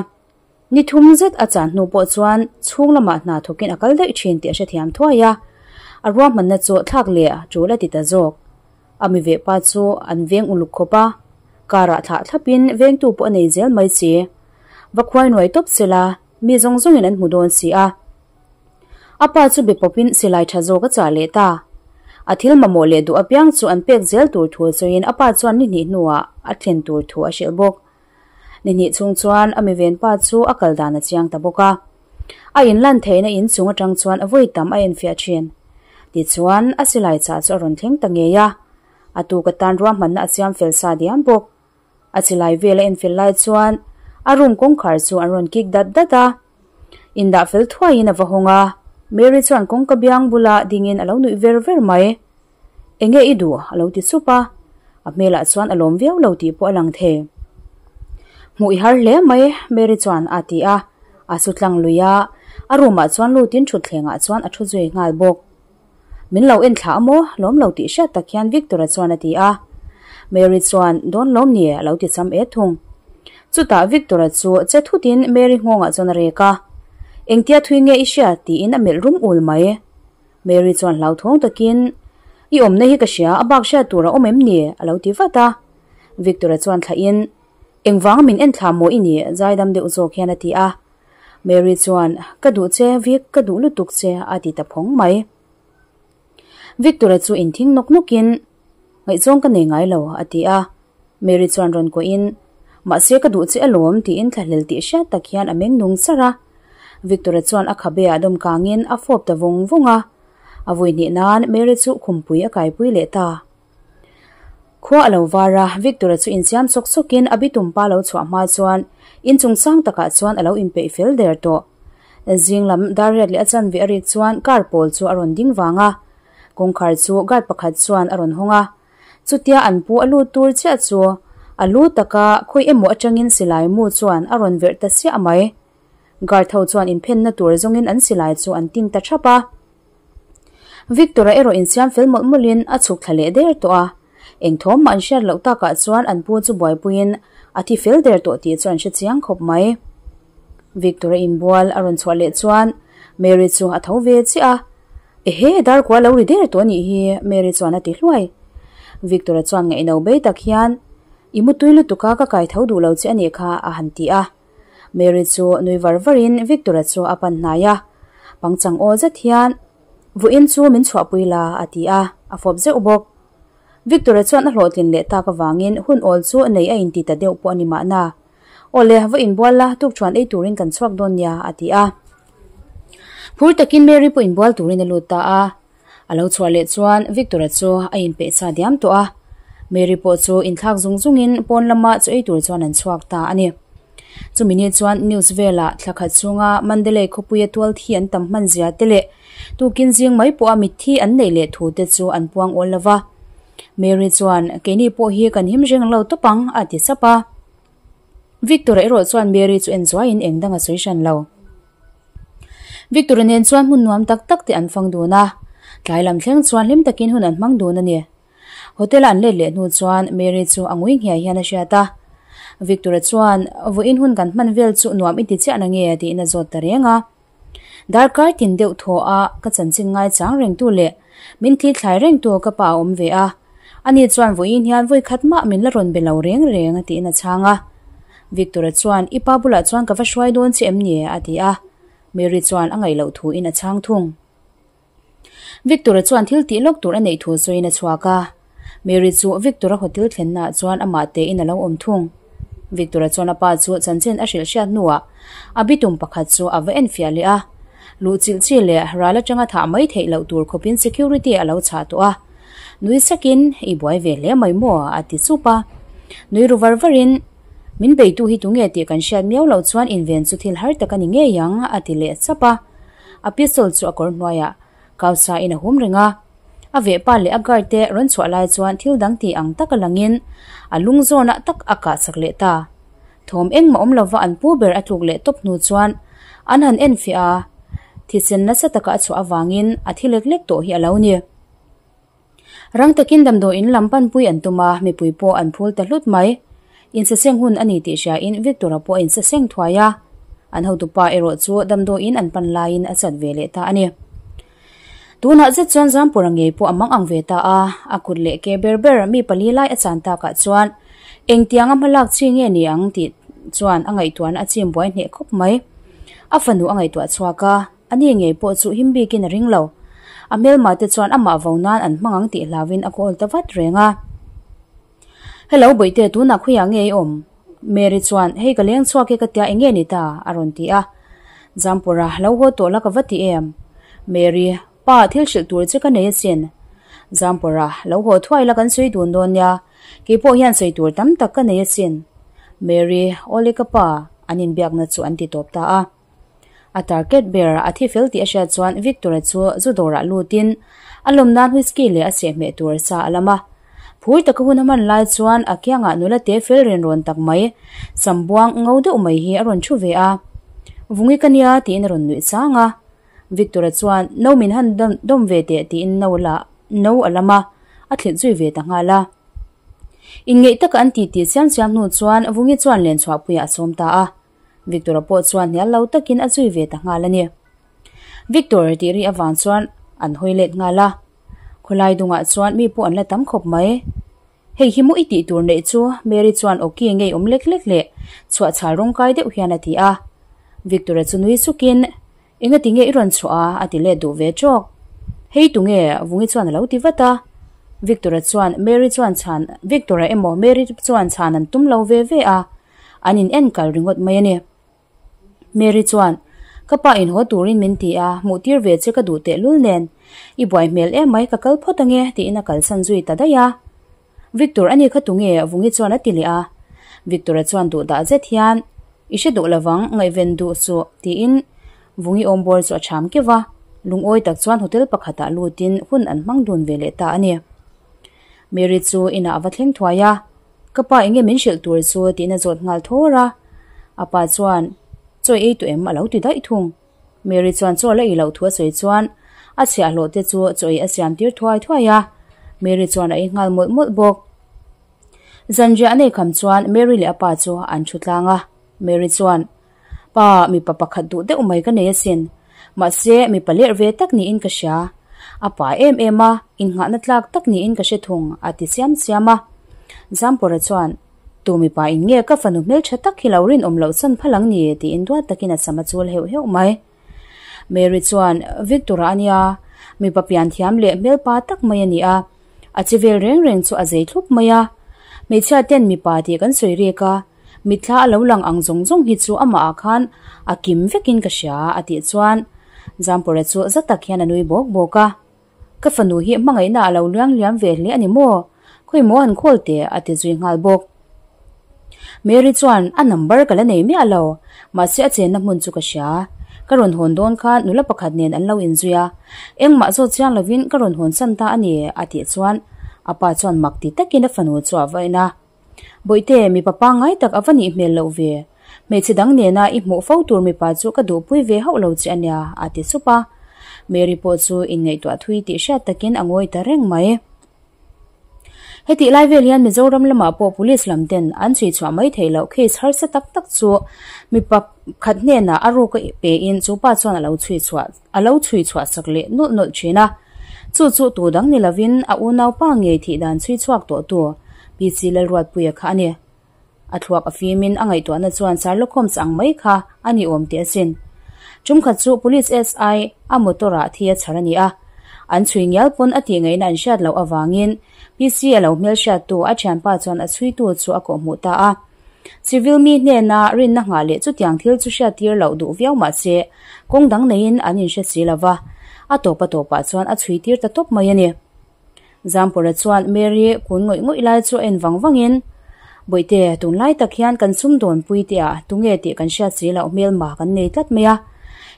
[SPEAKER 1] Ni thum zet a chan hnu pawh chuan chhung lamah hna thawkin a kal daih thin tih a hrethiam thuai a, a ruahmanna chu thlak leh tul a ti ta zawk. A mi veh pa chu an veng uluk khawp a, car ah thlah thlapin vengtu pawh a nei zel mai si. Va khuai nuai tawp sela mi zawng zawngin an hmu dawn si a. A pa chu be pawpin silai tha zawk a chah leh ta. A thil mamawh leh duh apiang chu an pek zel tur thu sawiin a pa chuan ni hnih hnuah a thlen tur thu a hrilh bawk. Ni hnih chhung chuan a mi ven pa chu a kal dan a chiang ta bawk a. A inlan theihna in chung atang chuan a vawi tam a enfiah thin. Tichuan, a silai chah chu a rawn thleng ta ngei a. A tuk atan ruahmanna a siam fel sa diam bawk. A silai vel a enfel lai chuan a room kawngkhar chu an rawn kik dat dat a. Indah fel thuaiin a va hawng a, Mary chuan kawngka biang bula dingin a lo nuih ver ver mai. Enge i duh? a lo ti sup a, a hmelah chuan a lawm viau lo tih pawh a lang thei. Hmuh i har hle mai, Mary chuan a ti a, a su tlang lui a, a room ah chuan lutin thutthlengah chuan a thu zui nghal bawk. Min lo en thlah a maw? Lawm lo tih hriat tak hian Victor-a chuan a ti a. Mary chuan, Dawn lawm ni? a lo ti cham et thung. Chutah Victor-a chu che thutin Mary nghawngah chuan a rek a. Engtia thui nge i hria? tiin a melh rum ul mai. Mary chuan hlauthawng takin, I awmna hi ka hria, a bak hriat tur a awm em ni? a lo ti vat a. Victor-a chuan thlahin, Engvanga min en thla maw i nih? zaidam deuh zawk hian a ti a. Mary chuan, Ka duh che, Vic, ka duh lutuk che, a ti ta phawng mai. Victor-a chu inthing nawk nawkin, Ngaihzawng ka nei ngai lo, a ti a. Mary chuan rawn kuahin, Mahse ka duh che alawm, tiin thlahlel tih hriat tak hian a meng nung char a. Victor-a chuan a khabeah dawm kangin a fawp ta vawng vawng a. A vui hnih nan Mary chu khumpui a kaipui leh ta. Khua a lo var a, Victor-a chu insiam sawk sawkin a bitum pa lo chhuah hma chuan inchung sang takah chuan a lo inpeih fel der tawh. Zing lam dar riat leh a chanve a rik chuan car pawl chu a rawn ding vang a. Kawngkhar chu guard pakhat chuan a rawn hawng a. Chutia an pu a lut tur chiah chu a lu taka khawi emaw atangin silai mu chuan a rawn verh ta chiah mai. Guard ho chuan inphenna tur zawngin an silai chu an tin ta thap a. Victor-a erawh insiam fel mawlh mawlhin a chhuk thla leh der tawh a. Eng thawm mah an hriat loh takah chuan an pu chu buaipuiin a thi fel der tawh tih chu an hre chiang khawp mai. Victor-a inbual a rawn chhuah leh chuan Mary chu a tho ve chiah a. Ehe, darkua lo ri der tawh a nih hi, Mary chuan a ti hluai. Victor-a chuan ngaihno bei tak hian, I mutui lutuk a, ka kai tho duh lo che a nih kha, a han ti a. Mary chu nui var varin Victor-a chu a pan hnai a, pangchang aw zet hian, Vawiin chu min chhuahpui la, a ti a, a fawp zeuh bawk. Victor-a chuan a hlawhtlin leh tak avangin hun awl chu nei a inti ta deuh pawh a ni mahna. Awle, va inbual la, tukṭhuan ei turin kan chhuak dawn nia, a ti a. Phur takin Mary pawh inbual turin a lut ta a. A lo chhuah leh chuan Victor-a chu a inpeih sa diam tawh a. Mary pawh chu inthlak zung zungin pawn lama chu ei tur chuan an chhuak ta a ni. Chumi ni chuan news velah thla khat chhunga Mandalay khawpuia tual thi an tam hman zia te leh tukin zing mai pawha mitthi an neih leh thu te chu an puang awl lo va. Mary chuan, Keini pawh hi kan him reng lo tawp ang, a ti sap a. Victor-a erawh chuan Mary chu en zuaiin eng dang a sawi hran lo. Victor-a nen chuan hmun nuam tak tak te an fang dun a, tlai lam thleng chuan hlim takin hun an hmang dun a ni. Hotel-a an let leh hnu chuan Mary chu a ngui nghiai hian a hriat a. Victor-a chuan, Vawiin hun kan hman vel chu nuam i ti chiah na nge? tiin a zawt ta reng a. Darkar tin deuh thaw a ka chanchin ngaichang rengtu leh min thli thlai rengtu ka pa a awm ve a, ani chuan vawiin hian vawi khat mah min la rawn be lo reng reng a tiin a chhang a. Victor-a chuan i pa bulah chuan ka va hruai dawn che em ni? a ti a, Mary chuan a ngaih loh thuin a chhang thung. Victor-a chuan thil tih lawk tur a neih thu sawiin a chhuak a. Mary chu Victor-a hotel thlennaah chuan amah tein a lo awm thung. Victor-a chuan a pa chu chanchin a hrilh hriat hnuah a bitum pakhat chu a va enfiah leh a. Luh chilh chi leh ral atanga thah mai theih loh tur khawpin security a lo chhah tawh a. Nui sakin, I buai ve hle mai maw? a ti sup a. Nui ru var varin, Min beitu hi tunge tih kan hriat miau loh chuan inven chu thil har tak a ni ngei ang, a ti leh chap a. A pistol chu a kawr hnuaiah kau sa in a hum reng a. A vehpa leh a guard te rawn chhuah lai chuan thil dang tih ang tak a langin a lung zawnah tak a kah chak leh ta. Thawm engmah awm lova an pu ber a tluk leh tawp hnu chuan an han enfiah a, thisen nasa taka a chhuah avangin a thi lek lek tawh hi a lo ni. Rang takin damdawiin lam panpui an tum a, mipui pawh an phul ta hlut mai. Insaseng hun a ni tih hriain Victor-a pawh a insaseng thuai a. An hotupa erawh chu damdawiin an pan laiin a chat ve leh ta a ni. Tunah zet chuan Zampura ngei pawh a mang ang ve ta a, a kut leh ke ber ber mi pali lai a chan takah chuan engtianga hmalak chi nge ni ang tih chuan a ngaihtuahna a chim buai hneh khawp mai. A fanu a ngaihtuah chhuak a. A ni ngei pawh chu him bikin a ring lo. A hmelma te chuan amah vo nan an hmang ang tih hlauin a call ta vat reng a. Hello Bawihte, tunah khawiah nge i awm? Mary chuan, Hei ka leng chhuak e ka tia eng nge ni ta? a rawn ti a. Zampura, lo haw tawh la ka va ti em? Mary, Pa, thil hrilh tur che ka nei asin. Zampura, lo haw thuai la kan sawi dun dawn nia. Kei pawh hian sawi tur tam tak ka nei asin. Mary, Awle ka pa, an inbiakna chu an ti tawp ta a. A target ber a thi fel tih a hriat chuan Victor-a chu zu dawrah lutin a lawm nan whisky leh a sehhmeh tur sa a lam a. Phur taka hun a hman lai chuan a kiangah nula te fel ren rawn tak mai, sam buang ngo deuh mai hi a rawn thu ve a. Vungi ka nia tiin a rawn nuih chang a. Victor-a chuan no min han dawm ve teh tiin no la no a lam a, a thlilh zui ve ta nghal a. Inngeih taka an titi chiam chiam hnu chuan Vungi chuan lenchhuahpuiah a sawm ta a. Victor-a pawh chuan hnial lo takin a zui ve ta nghal a ni. Victor tih ri avang chuan an hawi let nghal a. Khawlai dungah chuan mi pawh an la tam khawp mai. Hei hi maw i tih tur neih chu Mary chuan awki ngei awm lek lek leh chhuahchhal rawngkai deuh hian a ti a. Victor-a chu nui sukin, Engati nge i rawn chhuah a? a ti let duh ve tawk. Hei tunge? Vungi chuan a lo ti vat a. Victor-a chuan Mary chuan chhan Victor-a emaw Mary chuan chhan an tum lo ve ve a, an in en kal ringawt mai a ni. Mary chuan, Ka pa in haw turin min ti a, hmuh tir ve che ka duh tehlul nen. I buai hmel em mai, ka kal phawt ange, tiin a kalsan zui ta daih a. Victor a ni kha tunge? Vungi chuan a ti leh a. Victor-a chuan duh dah zet hian, I hre duh lovang, ngaihven duh suh, tiin Vungi awmbawr chu a cham keuh va. Lungawi tak chuan hotel pakhatah lutin hun an hmang dun ve leh ta a ni. Mary chu inah a va thleng thuai a. Ka pa enge min hrilh tur chu tiin a zawt nghal thawr a, a pa chuan chaw ei tawh em a lo ti daih thung. Mary chuan chaw la ei loh thu a sawi chuan a chhiahhlawh te chu chaw ei a siam tir thuai thuai a, Mary chuan a ei nghal mawlh mawlh bawk. Zanriah a nei kham chuan Mary leh a pa chu an thu tlang a, Mary chuan Pa, mipa pakhat duh deuh mai ka nei asin. Mahse, mipa lerh ve tak niin ka hria. A pa em em a, innghahna tlak tak niin ka hre thung, a ti siam siam a. Zampawra chuan, Tu mipa in nge ka fanu hmeltha tak hi lo rinawm loh chan phal ang ni? tiin duat takin a sam a chul heuh heuh mai. Mary chuan, Victor-a a nia, mipa pianthiam leh hmelpa tak mai a ni a. A che vel reng reng chu a zei thlup mai a. Hmeichhia ten mipa tih kan sawi rik a, Mitthla a lo lang ang zawng zawng hi chu amah ah khan a kim vekin ka hria a tih chuan Zampawra chu za tak hian a nui bawk bawk a. Ka fanu hi hmangaihna a lo liang liam ve hle a ni maw? Khawi maw han khawl teh a ti zui nghal bawk. Mary chuan a number ka la nei miah lo, mahse a chenna hmun chu ka hria. Ka rawn hawn dawn khan nula pakhat nen an lo inzui a, engmah zawt chiang lovin ka rawn hawn san ta a ni a tih chuan a pa chuan mak ti takin a fanu chu a va en a. Bawihte, mipa pangngai tak a va nih hmel loh ve. Hmeichhe dang nena i hmuh fo tur mipa chu ka duhpui ve hauh lo che a nia, a ti sup a. Mary pawh chu inngaihtuah thui tih hriat takin a ngawi ta reng mai. Hetih lai vel hian Mizoram lamah pawh police lam ten an chhui chhuah mai theih loh case harsa tak tak chu mipa khat hnenah a ruk a pe in chu pa chuan a lo chhui chhuah a lo chhui chhuah sak leh nawlh nawlh thin a. Chu chu tu dang ni lovin a unaupa ngei thih dan chhui chhuak tawh tu PC Lalruatpuia kha a ni. A thluak a fimin a ngaihtuahna chuan Sherlock Holmes ang mai kha a ni awm teh asin. Tumkhat chu Police SI a motor ah thi a chhar a ni a. An chhui ngial pawn a tih ngaihna an hriat loh avangin PC a lo hmelhriattu a thianpa chuan a chhuitu chu a kawhhmuh ta a. Civil mi hnena rinna nghah leh chutiang thil chu hriattir loh duh viau mah se, kawng dang neiin an inhre si lo va, a tawp a tawpah chuan a chhuitir ta tawp mai a ni. Zampawra chuan Mary kun ngawih ngawih lai chu a en vang vangin, Bawihte, tunlai tak hian kan sumdawn pui teh ah tunge tih kan hriat si loh hmelma kan nei tlat mai a,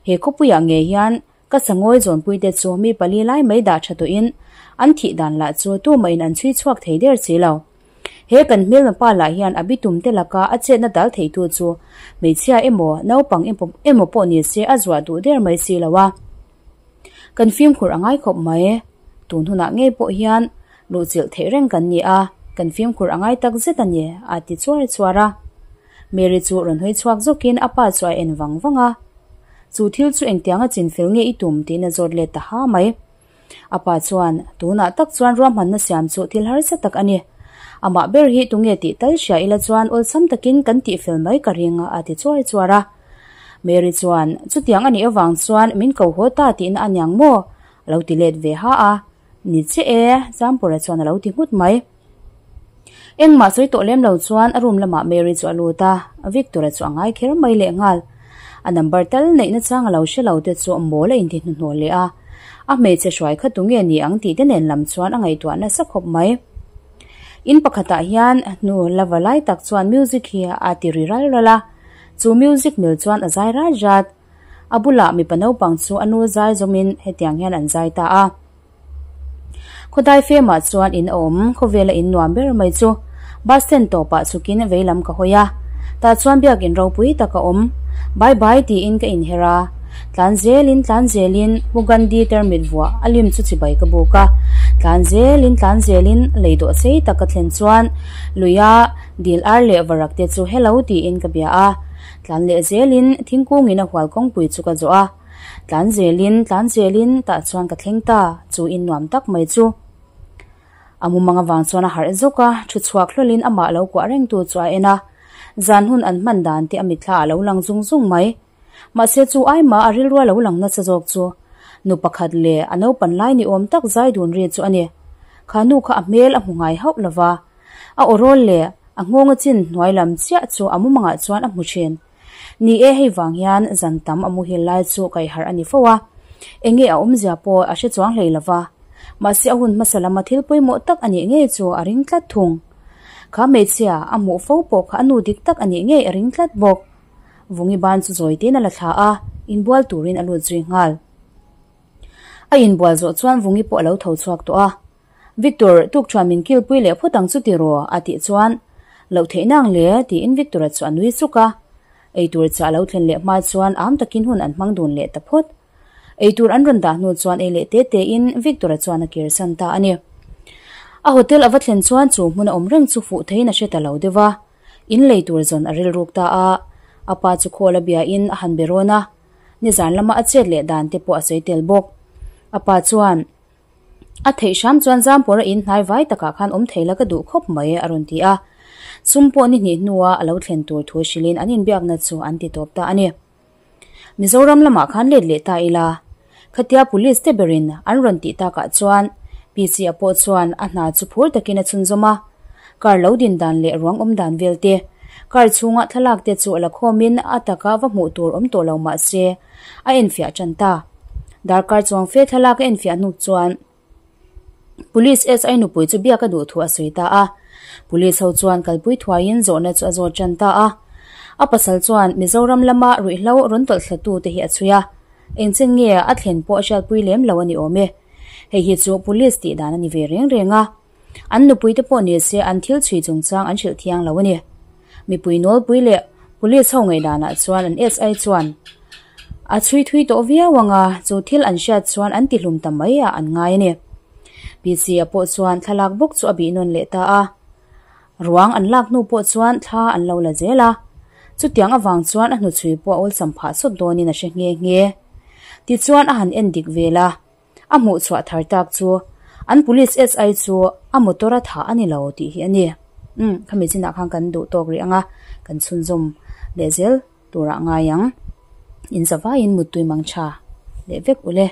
[SPEAKER 1] he khawpuiah ngei hian ka sangawi zawnpui te chu mi pali lai mai dah tha tawhin an thih dan lah chu tumahin an chhui chhuak thei der si lo. He kan hmelma pa lah hian a bitum te laka a chetna dal theitu chu hmeichhia emaw naupang emaw pawh ni se a zuah duh der mai si lo a. Kan fimkhur a ngai khawp mai. Tun hunah ngei pawh hian luhchilh theih reng kan ni a, kan fimkhur a ngai tak zet a ni, a ti chuar chuar a. Mary chu rawn hawi chhuak zawkin a pa chu a en vang vang a. Chu thil chu engtianga chinfel nge i tum tiin a zawt let ta ha mai. A pa chuan, Tunah tak chuan ruahmanna siam chu thil harsa tak a ni. Amah ber hi tunge tih tal hria ila chuan awlsam takin kan tihfel mai ka ring, a ti chuar chuar a. Mary chuan, Chutiang a nih avang chuan min ko haw ta tihna a niang maw? A lo ti let ve ha a. Ni che e, Zampura chuan a lo ti nghut mai. Engmah sawi tawh lem lo chuan a room lamah Mary chu a lut a, Victor-a chu a ngai kher mai leh nghal. A number tal neihna chang a lo hre lo te chu mawl a inti hnuhnawh leh a. A hmeichhe hruai kha tunge ni ang tih te nen lam chuan a ngaihtuah nasa khawp mai. In pakhatah hian hnu la va lai tak chuan music hi a ti ri ral ral a, chu music mil chuan a zai rat rat. A bulah mipa naupang chu a nu zai zawmin hetiang hian an zai ta a. Khawdai femah chuan in a awm, khawvela in nuam ber mai chu. Bus stand tawpah chhukin veilam ka hawi a, tah chuan biakin ropui tak a awm. Bye bye tiin ka inher a, tlan zelin tlan zelin Pu Gandhi termit vuah a lim chu chibai ka buk a, tlan zelin tlan zelin lei dawh sei tak ka thlen chuan luia dil ar leh varak te chu hello tiin ka bia a, tlan leh zelin thingkungin a hual kawngpui chu ka zawh a. Tlan zelin, tlan zelin, tah chuan ka thleng ta, chu in nuam tak mai chu. A mumang avang chuan a harh zuk a, thu chhuak hlawlin amah lo kuah rengtu chu a en a. Zan hun an hman dan te a mitthla a lo lang zung zung mai. Mahse chu aima a rilru a lo lang nasa zawk chu nu pakhat leh a naupan lai ni awm tak zai dun ri chu a ni. Kha nu kha a hmel a hmu ngai hauh lova, a aw rawl leh a nghawnga chin hnuai lam chiah chu a mumangah chuan a hmu thin. Ni e, hei vang hian zan tam a muhil lai chu kaihharh a ni fo a, enge a awmzia pawh a hre chuang hlei lova, mahse a hun hmasa lama thil pawimawh tak a nih ngei chu a ring tlat thung. Kha hmeichhia a hmuh fo pawh kha a nu dik tak a nih ngei a ring tlat bawk. Vungi ban chu zawi tein a la thla a, inbual turin a lut zui nghal. A inbual zawh chuan Vungi pawh a lo tho chhuak tawh a. Victor, tukṭhuan min kilpui leh phawt ang chu tiraw? a tih chuan, Loh theih nang le, tiin Victor-a chu a nui suk a. Eitur chah a lo thlen leh hma chuan am takin hun an hmang dun leh ta phawt. Eitur an rawn dah hnu chuan ei leh te tein Victor-a chuan a kirsan ta a ni. A hotel a va thlen chuan chu hmun a awm reng chu fuh theiin a hre ta lo deuh a. In lei tur zawn a rilruk ta a, a pa chu khawl a biain a han be rawn a, nizan lama a chet leh dan te pawh a sawi tel bawk. A pa chuan, A theih hram chuan Zampawra in hnai vai takah khan awm thei la ka duh khawp mai, a rawn ti a. Sum pawh ni hnih hnua a lo thlen tur thu hrilhin an inbiakna chu an ti tawp ta a ni. Mizoram lamah khan let leh ta ila, khatia police te berin an rawn tih takah chuan PC-a pawh chuan a hna chu phur takin a chhunzawm a. Car lo din dan leh ruang awm dan vel te, car chhunga thlalak te chu a la khawmin a taka va hmuh tur awm tawh lo mah se a enfiah tan ta. Darkar chuang fe thlalak a enfiah hnuk chuan Police SI nupui chu biak a duh thu a sawi ta a. Police ho chuan kalpui thuaiin zawhna chu a zawt tan ta a. A pasal chuan Mizoram lama ruihhlo rawn tawlh thlatu te hi a chhui a. Engchen nge a thlen pawh a hriatpui lem lo a ni awm e. Hei hi chu Police tih dan a ni ve reng reng a. An nupui te pawh ni se an thil chhui chungchang an hrilh thiang lo a ni. Mipui nawlpui leh Police ho ngaihdanah chuan an SI chuan a chhui thui tawh viau ang a, chu thil an hriat chuan an tihlum ta mai ah an ngai a ni. PC-a pawh chuan thlalak bawk chu a bih nawn leh ta a. Ruang an lak hnu pawh chuan thla an lo la zel a. Chutiang avang chuan a hnuchhui pawh a awlsam phah sawt dawnin a hre nghe nghe. Tichuan a han en dik vel a. A hmuh chhuah thar tak chu an police SI chu a motor a thah a ni lo tih hi a ni. Umm khami chinah khan kan duh tawk rih ang a, kan chhunzawm leh zel turah ngai ang. In zavaiin muttui mang tha leh vek ule.